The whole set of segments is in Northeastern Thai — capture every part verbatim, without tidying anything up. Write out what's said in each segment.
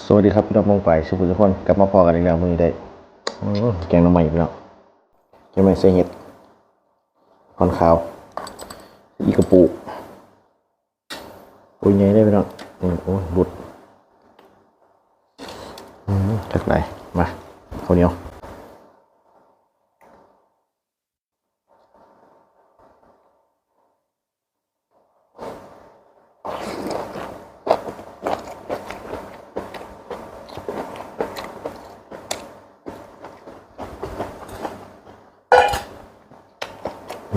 สวัสดีครับพี่น้องป้องปายสุภุทุกคน กลับมาพอกันอีกแล้วมื้อนี้ได้ โอ้ แกงหน่อไม้พี่น้อง แกงหน่อไม้ใส่เห็ด หอนขาว อีกกระปุก โอ้ย ใหญ่เลยพี่น้อง นี่ โอ้ย หลุด อืม คักหลาย มา ข้าวเหนียว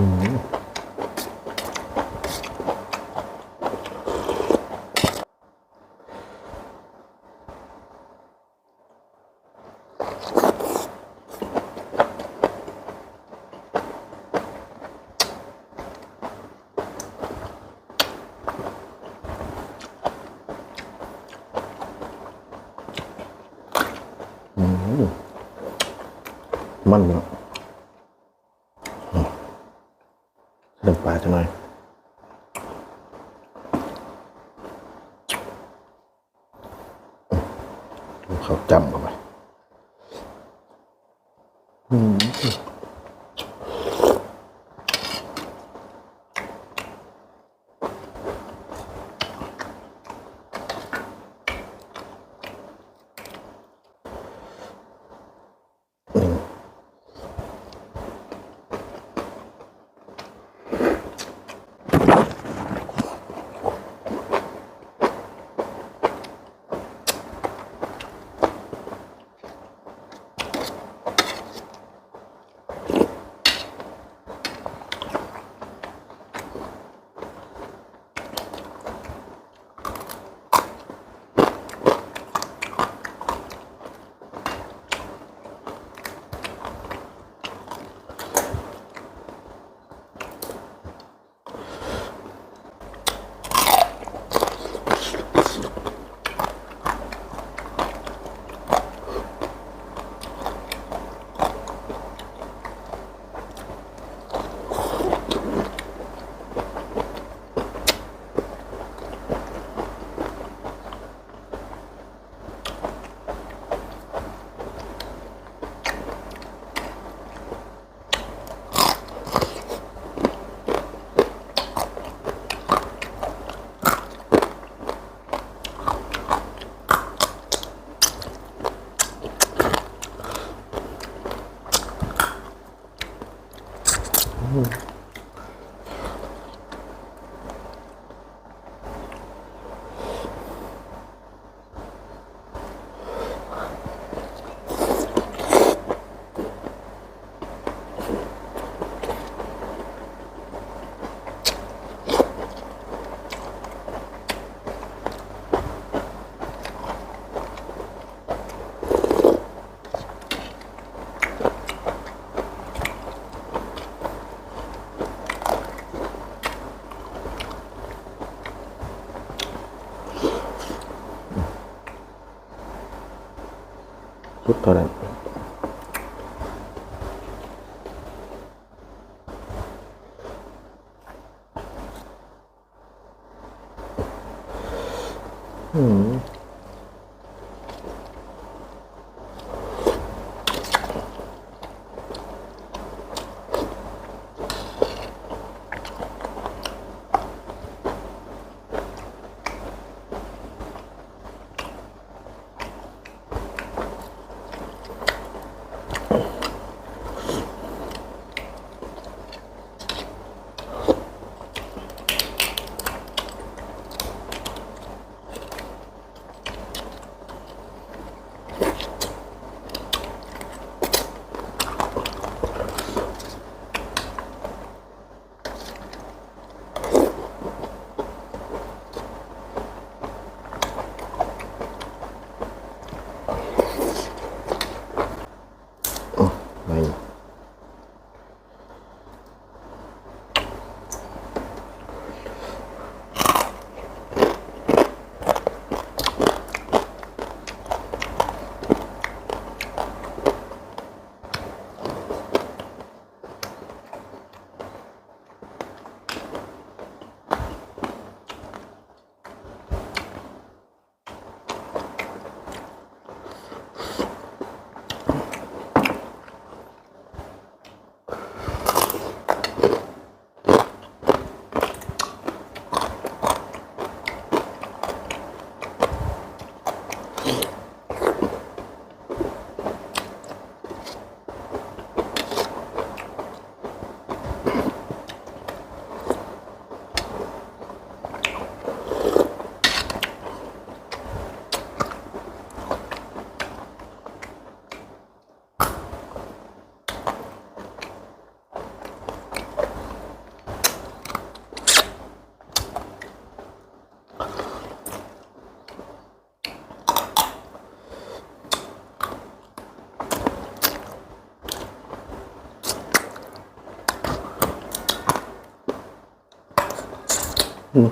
อืม อืม มันเนาะ อืม เติมปลาจังหน่อย เขาวจ้ำเข้าไป อืม สุดเท่านั้น อืม อ่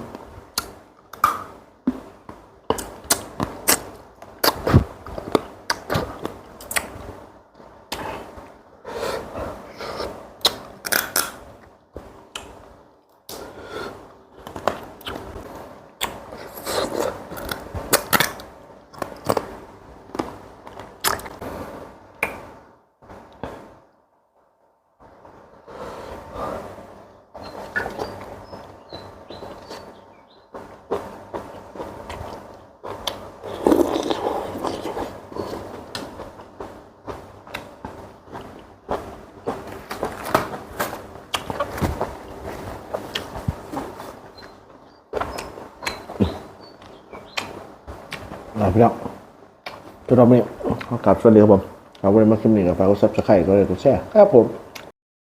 าพี่น้องสำหรับวันนี้ขอกราบสวัสดีครับผม เอาไว้มาคลิปนี้ก็ฝากกด subscribe กดไลค์กดแชร์ครับผม